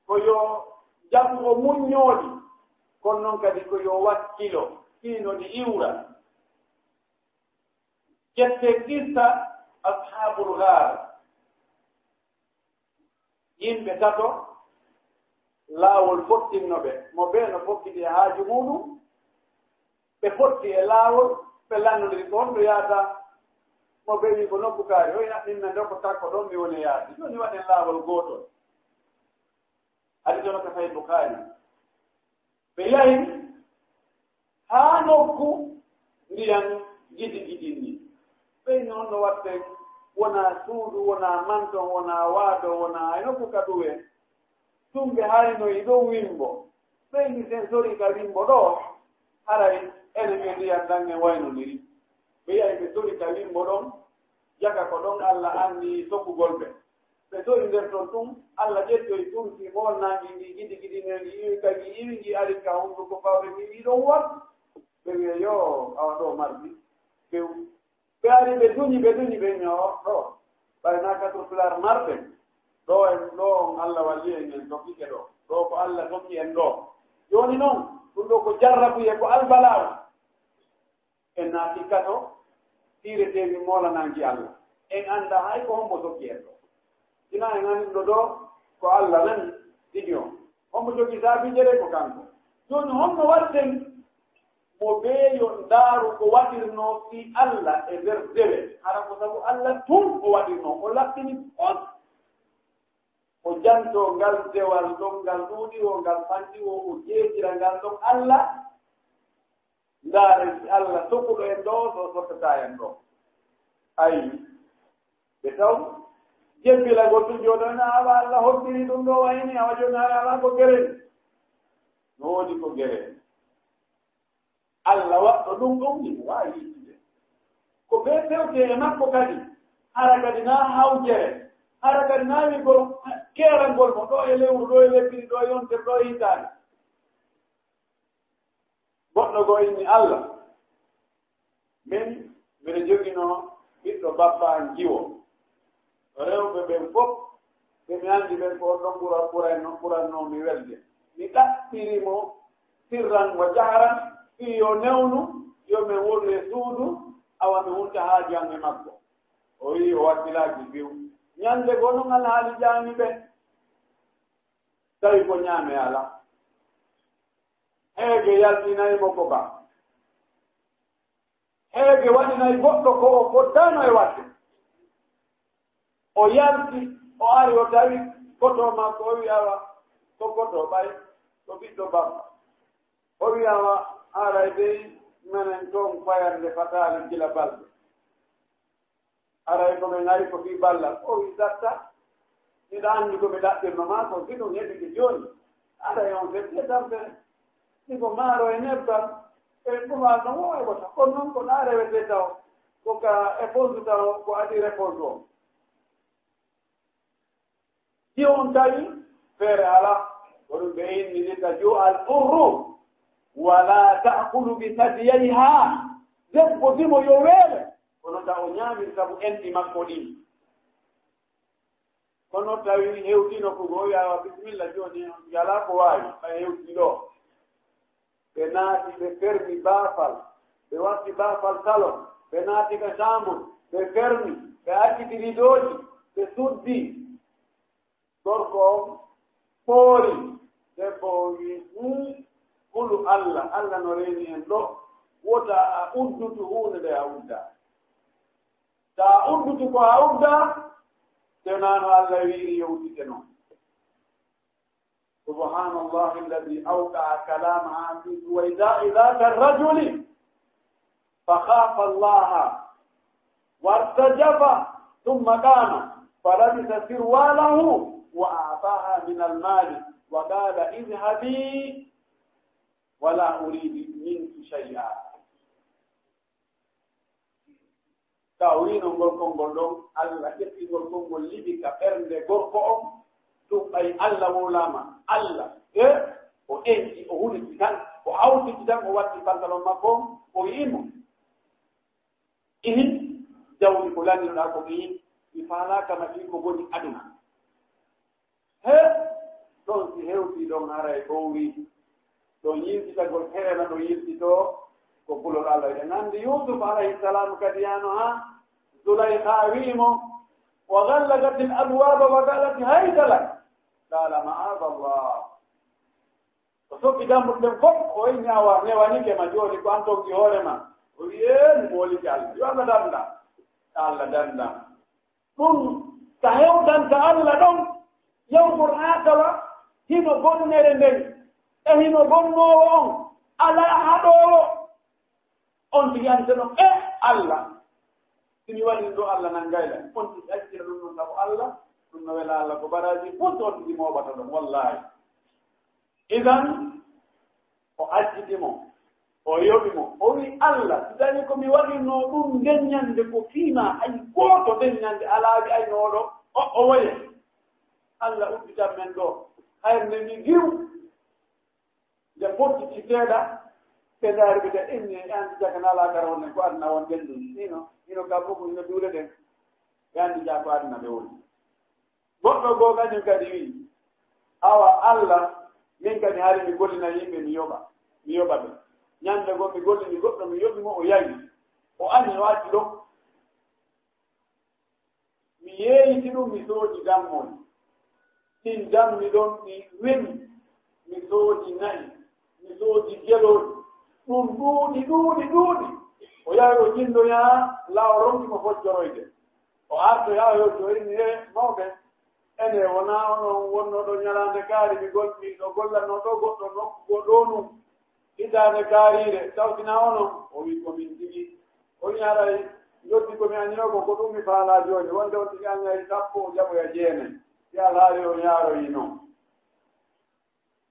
ko yo jaɓu o muññoo ɗi. Kono non kadi ko yo wakkilo, fii no ɗi iwra. Ƴettee qissa Ashaabul Ghaar. Yimɓe tato, laawol fottinno ɓe. Mo bee no fokkiti e haaju muuɗum. Ɓe fotti e laawol, ɓe lannondiri ko honto yahata. Mo bee wi ko nokku kaari, o ina ɗimmen ɗo ko takko ɗon mi woni yaade. Jooni waɗen laawol gootol. Hadiis on ka Sahih Bukhari. Ɓe yahi haa nokku ndiyan gidi gidinni. Ɓe inni, honno watten wonaa suudu, wonaa manton, wonaa waado, wonaa hay nokku ka ɗuwe. Ɗum ɓe haynoyi ɗo wimbo. Ɓeydi sen sori ka wimbo ɗo, haray enen e ndiyan ɗan en waynondiri. Ɓe yahi ɓe sori ka wimbo ɗon, jaka ko ɗon Alla anni sokugol ɓe. Ɓe sori nder ton tun, Alla ƴettoyi kursi moolnaangi ndi gidi gidi, ne ngi iwi, ka ngi iwi, ngi ari ka hunduko fawre, ngi wi ɗon won. Ɓe wi'a, "Yo, awa ɗo mardi few." Ɓe ari, ɓe duñi, ɓe duñi, ɓe ñoo ɗo. Ɓay na quatre pulaar marɓe. Ɗo en, ɗo on Alla walli en, en tokkike ɗo. Ɗo ko Alla tokki en ɗo. Jooni non, ɗum ɗo ko jarrabuye, ko albalaaw. En naati kaso, fiireteeɗi moolananki Alla. En anndaa hay ko hombo tokki en ɗo. Sinaa en anndi ɗo ɗo ko Alla nani tigi on. Hombo jogii saabiije ɗe ko kanko. Jooni honno waɗten mo ɓeeyo ndaaru ko waɗirnoo fii Alla e nder dewe? Hara ko sabu Alla tun o waɗirnoo, o laɓɓini fos. O jantoo ngal dewal ɗon, ngal ɗuuɗi o, ngal fanɗi o, o jeejira ngal ɗon Alla. Ndaaren si Alla sokuɗo en ɗo, so sottataa en ɗo. Ayi, ɓe taw jebbilagol ɗum jooni on, awa Alla hoddiri ɗum ɗo wayni, awa jooni hara alaa ko gere. No woodi ko gere. Alla waɗɗo ɗum ɗum ni waawi yittude. Ko bee fewte e makko kadi, hara kadi naa hawjere, hara kadi naa wi'gol keerangol mo ɗo e lewru, ɗo e lebbi, ɗo e yontere, ɗo e hitaande. Goɗɗo goo inni, "Alla, min mbiɗa joginoo ɓiɗɗo babba an jiwo. Rewɓe ɓen fof, ɓe mi anndi ɓen ko on ɗon ɓura, ɓuranno, ɓurannoo mi welde. Mi ɗaɓɓiri mo sirran wa jaharan, fii yo newnu, yo min wonu e suudu, awa mi hulta haaju an e makko." O wi'i o wakkilaaki few. Ñande goo non alhaali jaami ɓe. Tawi ko ñaame alaa. Heege yaltinay mo ko ba. Heege waɗinay goɗɗo ko o fottaano e waɗde. O yalti, o ari, o tawi koto makko, o wi'i, "Awa, ko koto ɓay, ko ɓiɗɗo bamma." O wi'i, "Awa, haray dey menen toon fayande fataali gila balɗe." Aray ko ɓe ngari ko fii ballal. O wi, "Satta, miɗa anndi ko mi ɗaɓɓirno maa ko, si ɗum heɓike jooni, aray on fedde tampere. Si ko maaro e nebbam, e ɗumal ɗon, o heɓata. Kono noon ko naa rewete taw, ko ka éponge taw, ko adii réponse o." Si on tawi feere alaa, ko ɗum ɓe inni, "Li taju'a al-hurru, wa la ta'kulu bi sadiyayha." Debbo dimo yo weele, kono ta o ñaamir sabu enɗi makko ɗin. Kono tawi hewtino ko go, yawa, "Bismillah, jooni yalaa ko waawi, ɓay hewti ɗo." Ɓe naati, ɓe fermi baafal, ɓe watti baafal salon, ɓe naati ka chambre, ɓe fermi, ɓe acciti ridooji, ɓe suddi. Gorko on ɓoori, debbo on wi, "Hum, hulu Alla, Alla no reeni en ɗo, wota a uddutu huunde nde a uddaa. Ta a uddutu ko a uddaa, tenaa no Alla wi'iri yo uddite non." سبحان الله الذي أوقع كلامها في سويداء ذات الرجل فخاف الله وارتجف ثم قام فلبس سرواله وأعطاها من المال وقال: "اذهبي ولا أريد منك شيئا." Ka o wi'no ngol konngol ɗon, Alla ƴetti ngol konngol liɓi ka ɓernde gorko on, ɗum ɓay Alla wowlaama. Alla, e, o enci, o huliti tan, o hawtiti tan, o watti pantalon makko on, o wi'i mo, "Ihi, jawdi ko lannoɗaa ko, ihi, mi faalaaka ma fii ko boni aduna." He, ɗon si hewtii ɗon haray ɓowri. Ɗon yiltitagol heena ɗo yiltitoo ko kulol Allah. Eɗen anndi Yuusuf alayhi salaam kadi yaano haa Zulaykha wi'i mo, "Wa ghallaqatil abwaaba wa qaalat hayta lak." Qaala ma'aadallah. O sokki dambuɗe ɗen fof, o inni, "Awa, newanike ma jooni, ko an tonki hoore ma." O wi'i, "Ee, mi moolike Allah." Yo Allah dannda. Allah dannda. Ɗum ka hewtanta Allah ɗon, yawmul aakhira, hino bonnere nden, e hino bonnoowo on, alaa haɗoowo. On tigi ante ɗon, e Allah, Si mi waɗi ɗo, Allah nanngay lan. On tigi accira ɗum ɗon, sabu Allah, ɗum no wela Allah, ko baraaji fof on tigi mooɓata ɗon, wallaahi. Idan, o acciti mo, o yoɓi mo, o wi, "Allah, si tawi ko mi waɗirnoo ɗum nden ñande ko fii maa, hay gooto nden ñande alaa wi'aynooɗo o, o woye." Allah udditan men ɗo, hay men mi giw. Nde potti ci seeɗa, ɓe ndaari ɓe de inni, "E an jaka nala kara wonnen ko aduna won ɓenndum." Hino, hino ka bugu, hino duule ɗen. Ɓe anndi jaa ko aduna ɓe woni. Goɗɗo goo kañum kadi wi'i, "Awa Allah, min kadi hari mi gollina yimɓe, mi yoɓa, mi yoɓa ɓe." Ñande goo mi gollini goɗɗo, mi yoɓi mo, o yawi. O ani, o addi ɗo. Mi yeeyiti ɗum, mi soodi dammol. Ɗin dammi ɗon ɗi weli. Mi soodi na'i, mi soodi gelooɗi. Ɗum ɗuuɗi, ɗuuɗi, ɗuuɗi. O yahi o jindoyaa, laawo ronki mo fojjoroyde. O artoyaa o yewti, o inni, "He, mawɓe, ene wonaa onon wonnooɗo ñalaande kaari mi gol-, mi ɗo gollanoo ɗo goɗɗo nokku goo ɗo nun?" Hitaande kaariire, tawti na onon? O wi'i, "Ko min tigi." O wi'i, "Haray, njoddi ko mi añinoo ko, ko ɗum mi faalaa jooni, wonde on tigi añay sappo, o jaɓoya jeenay, si alhaali on yaaroyi non."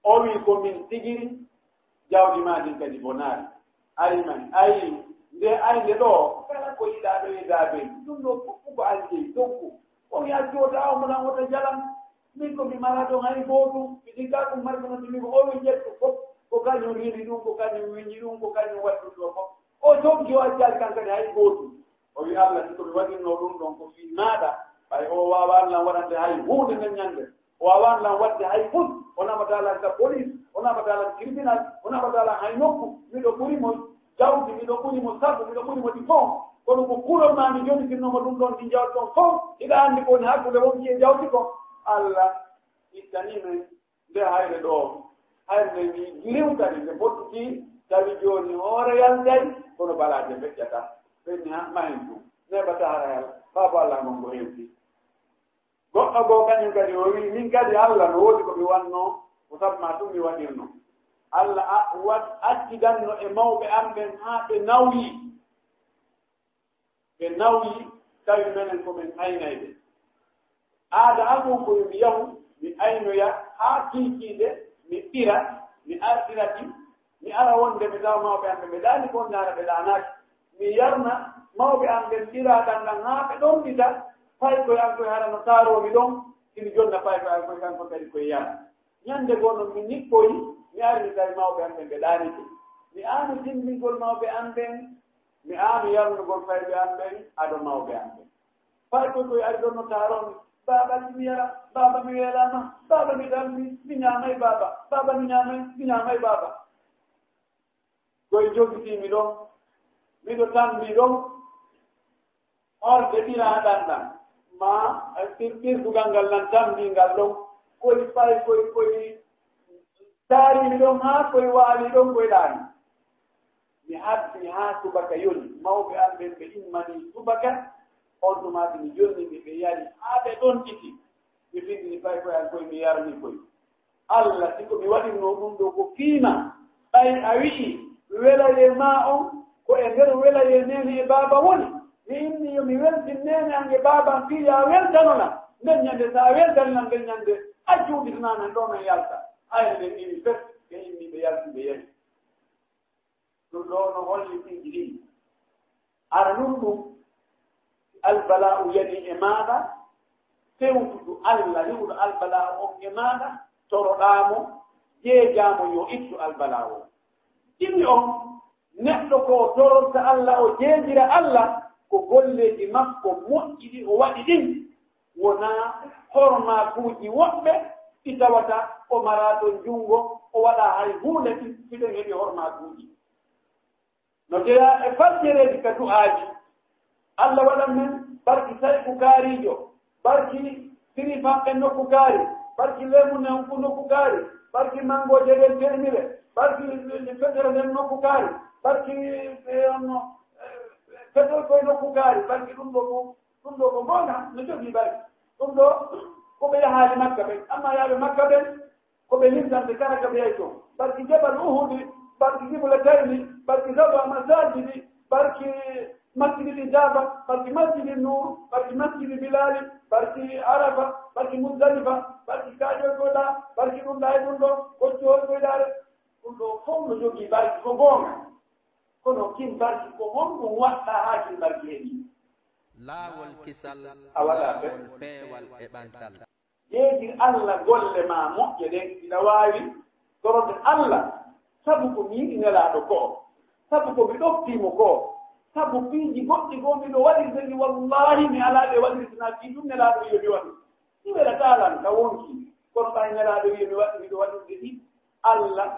O wi'i, "Ko min tigiri, jawdi maa ndin kadi bonaali." Ari mani, ayi, nde aynde ɗo, kala ko yiɗaa ɗo e daabe, ɗum ɗo fof ko an jeyi, donc, o wi'a, "Jooɗaa, omo lan wota jalan." Min ko mi mara ɗon hay gootum, mi ɗigga ɗum marko no timi ko o wi ƴettu fof, ko kañum riiwi ɗum, ko kañum wiñi ɗum, ko kañum waɗi ɗum ɗo fof. O jonki o accali kan kadi hay gootum. O wi, "Allah, si ko mi waɗirnoo ɗum ɗon ko fii maaɗa, ɓay o waawaani lan waɗande hay huunde nden ñande. O waawaani lan waɗde hay fus. O naɓataa lan ka police, o naɓataa lan tribunal, o naɓataa lan hay nokku. Miɗo ɓuri mo jawdi, miɗo ɓuri mo sabu, miɗo ɓuri mo ɗi fof. Kono ko kulol maa mi jonitirnoo mo ɗum ɗon, ɗi jawdi ɗon fof, hiɗa anndi ko woni hakkunde wonki e jawdi ko." Allah ittanii men nde hayre ɗo, hayre nde mi riwtani, nde fottuki, tawi jooni hoore yaltay, kono balaaje feƴƴata. Ɓenni ha mahin ɗum, neɓata harayal, faa ko Allah ngon ko hewti. Goɗɗo goo kañum kadi o wi'i, "Min kadi Allah no woodi ko mi wannoo, ko sabu maa ɗum mi waɗirnoo." Allah a-, wa-, accidanno e mawɓe am ɓen haa ɓe nawyi. Ɓe nawyi, tawi menen ko men aynayɓe. Aada an on ko yo mi yahu, mi aynoya haa kiikiiɗe, mi ɓira, mi artira ɗi, mi ara wonde mi tawa mawɓe am ɓe, ɓe ɗaani ko ndaara ɓe ɗaanaaki. Mi yarna mawɓe am ɓen ɓiraaɗam ɗam haa ɓe ɗonɗita, paykoy an koy hara no taaroo mi ɗon, si mi jonna paykoy an koy, kanko kadi koy yara. Ñande goo non mi niɓɓoyi, mi ari mi tawi mawɓe am ɓen ɓe ɗaanike. Mi aami timmingol mawɓe am ɓen, mi aami yarnugol fayɓe am ɓen ado mawɓe am ɓen. Fayɓe koy ari ɗon no taaron mi, "Baaba, mi yara, baaba, mi weelaama, baaba, mi ɗammi, mi ñaamay, baaba, baaba, mi ñaamay, mi ñaamay, baaba." Koy jogitii mi ɗon, miɗo tammi ɗon. Horde ɓiraaɗam ɗam, maa pir-, pirdugal ngal nan tammbingal ɗon, koy fay, koy, koy taarimi ɗon, haa koy waali ɗon, koy ɗaani. Mi habbi haa subaka yoni, mawɓe am ɓen ɓe immanii subaka, on tuma si mi jonni ɓe, ɓe yari haa ɓe ɗonɗiti. Mi findini fay koy an koy, mi yarni koy. Allah, si ko mi waɗirnoo ɗum ɗoo ko fii maa, ɓay a wi'ii welayee maa on ko e nder welayee neene e baaba woni, mi inni yo mi weltin neene an e baaba an fii yo a weltano lan. Nden ñande, so a weltanii lan nden ñande, accu udditanaa men ɗoo, men yalta. Hayre ɓe iwi fes, ɓe immii, ɓe yalti, ɓe yahi. Ɗum ɗoo no holli piiji ɗiɗi. Aranun ɗum, albala'u yani e maaɗa, fewtudu Allah, riiwuɗo albala'u on e maaɗa, toroɗaa mo, jeejaa mo yo ittu albala'u on. Ɗiɗi on, neɗɗo ko tororta Allah, o jeejira Allah, ko golleeji makko moƴƴi ɗi o waɗi ɗin. Wonaa hormaakuuji woɓɓe ɗi tawata o maraa ton junngo, o waɗaa hay huunde, ɗi, ɗi ɗon heɓi hormaakuuji. No jeyaa e fajjereeji ka du'aaji. Allah waɗan men barki sayku kaariijo, barki sirifaɓɓe nokku kaari, barki leemu newku nokku kaari, barki mangooje ɗen termire, barki fetere nden nokku kaari, barki, eh, on, eh, fetel koye nokku kaari, barki ɗum ɗo fof. Ɗum ɗo ko goonga, no jogii barki. Ɗum ɗo ko ɓe yahaali Makka ɓen. Amma yaaɓe Makka ɓen, ko ɓe lintante kala ka ɓe yahii toon. Barki Jabal Uhudi, barki Qiblatayni, barki Saba Masajidi, barki, Masjidil Ijaba, barki Masjidil Nur, barki Masjidi Bilali, barki Arafa, barki Muzdalifa, barki kaaƴoy koyɗa, barki ɗum ɗa e ɗum ɗo, koccoy koyɗare. Ɗum ɗo fof no jogii barki ko goonga. Kono kin barki ko honɗum waɗɗa haa kin barki heɓi? Laawol kisal, a waɗa laawol peewal e ɓantal. Jeejir Allah golle ma moƴƴe ɗen, hiɗa waawi torode Allah sabu ko mi yiɗi Nelaaɗo ko, sabu ko mi ɗoftii mo ko, sabu piiji goɗɗi goo miɗo waɗirde ɗi, wallaahi mi alaa ɗe waɗirde, sinaa fii ɗum Nelaaɗo wiyo mi waɗu. Mi welataa lan ka wonki, kono ɓay Nelaaɗo wiyo mi waɗu, miɗo waɗirde ɗi. Allah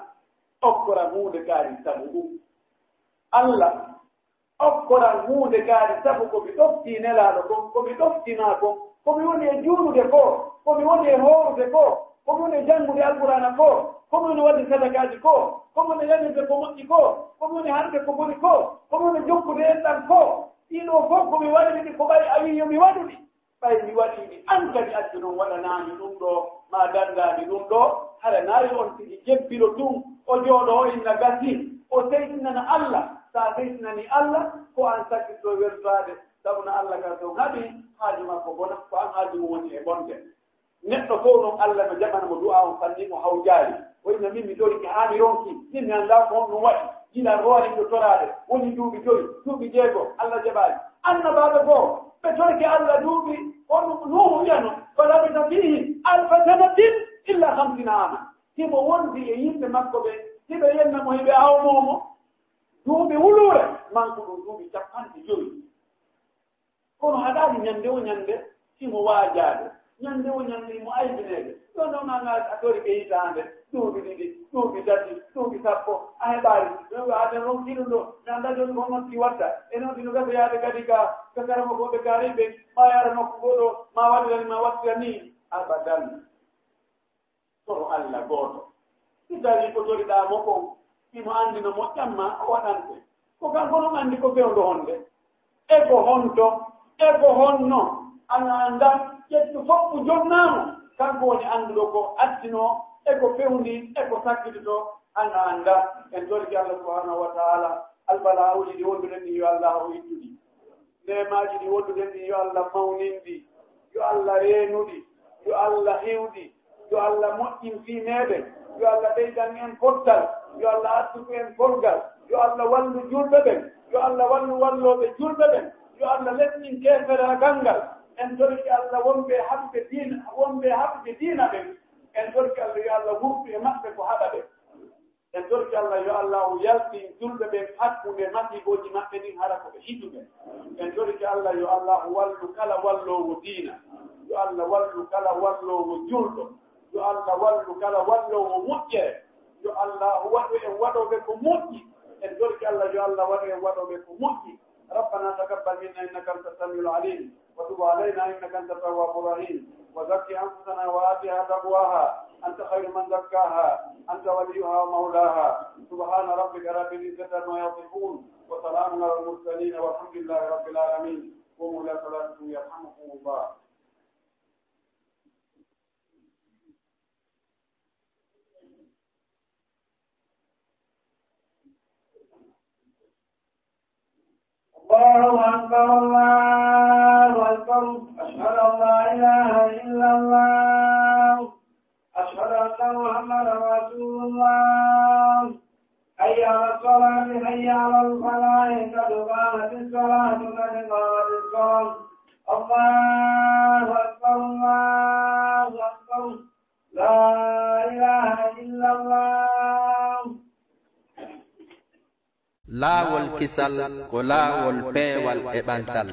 okkoran huunde kaari sabu ɗum. Allah okkoran huunde kaari sabu ko mi ɗoftii Nelaaɗo kon, ko mi ɗoftii maa kon, ko mi woni e juulude ko, ko mi woni e hoorude ko, ko mi woni e janngude Alqur'aana ko, ko mi woni waɗde sadakaaji ko, ko mi woni yanirde ko moƴƴi ko, ko mi woni haɗude ko boni ko, ko mi woni jokkude enɗan ko. Ɗii ɗoo fof ko mi waɗiri ɗi ko ɓay a wii yo mi waɗu ɗi. Ɓay mi waɗii ɗi, an kadi accu non waɗanaami ɗum ɗoo, maa danndaami ɗum ɗoo, hara nayi on tigi jebbiro tun, o jooɗo o inna gasii, o seytinana Allah. So a seytinanii Allah, ko an sakkitto weltaade, sabu no Allah kan so haɓii haaju makko bona, ko an haaju mum woni e bonde. Neɗɗo fof non Allah no jaɓana mo du'aa on fanni mo hawjaali. O inna min mi torike haa mi ronki, min mi anndaa ko honɗum waɗi. Gila roore miɗo toraade, woni duuɓi joyi, duuɓi jeego, Allah jaɓaali. Annabaaɓe goo, ɓe torike Allah duuɓi, on Nuuhu wiyano, "Falabisa fiihim alfa sanatin illa hamsiina aama." Himo wondi e yimɓe makko ɓe, hiɓe yenna mo, hiɓe awmoo mo. Duuɓi wuluure, manku ɗum duuɓi capanɗe joyi. Kono haɗaali ñande o ñande, himo waajaade. Ñande o ñande, himo aybineede. Ɗon ɗon an a, a torike hitaande, duuɓi ɗiɗi, duuɓi tati, duuɓi sappo, a heɓaali. Ɗon ɗo aden ronki ɗum ɗo, mi anndaa jooni ko honno ɗi watta. E noon ɗino gasa yaade kadi ka, ka karamokooɓe kaari ɓe, maa yaara nokku goo ɗo, maa waɗira ni, maa waɗira ni. Abadan. Ko Allah gooto. Si tawii ko toriɗaa mo kon, himo anndi no moƴƴan ma, o waɗante. Ko kanko non anndi ko fewndo honde, e ko honto, e ko honno. Ana annda, ƴettu fof ko jonnaa mo. Kanko woni annduɗo ko attinoo, e ko fewndi, e ko sakkitotoo. Ana annda, en torike Allah subhanahu wa ta'ala, albala'uuji ɗi wonduɗen ɗi, yo Allah o ittu ɗi. Neemaaji ɗi wonduɗen ɗi, yo Allah mawnin ɗi, yo Allah reenu ɗi, yo Allah hiw ɗi, yo Allah moƴƴin fii meeɗen, yo Allah ɓeydan en pottal, yo Allah arsuku en polgal, yo Allah wallu julɓe ɓen, yo Allah wallu wallooɓe julɓe ɓen, yo Allah lesɗin keeferaagal ngal. En torike Allah wonɓe haɓuɓe diina, wonɓe haɓuɓe diina ɓen, en torike Allah yo Allah wurtu e maɓɓe ko haɗa ɓe. En torki Allah, yo Allahu yaltin julɓe ɓen hakkunde masiibooji maɓɓe ɗin, hara ko ɓe hituɓe. En torki Allah, yo Allahu wallu kala walloowo diina. Yo Allah wallu kala walloowo julɗo. Yo Allah wallu kala walloowo moƴƴere. Yo Allahu waɗu en waɗooɓe ko moƴƴi. En torki Allah, yo Allah waɗu en waɗooɓe ko moƴƴi. ربنا تقبل منا إنك أنت السميع العليم، وتب علينا إنك أنت التواب الرحيم، وزك أنفسنا وآتها تقواها، أنت خير من زكاها، أنت وليها ومولاها. سبحان ربك رب العزة عما يصفون، وسلام على المرسلين، والحمد لله رب العالمين. قوموا إلى صلاتكم يرحمكم الله. الله أكبر، الله أكبر. أشهد أن لا إله إلا الله. أشهد أن محمدا رسول الله. حي على الصلاة، حي على الفلاح، قد قامت الصلاة، قد قامت الصلاة. الله أكبر، الله أكبر. لا إله إلا الله. Laawol kisal ko laawol peewal e ɓantal.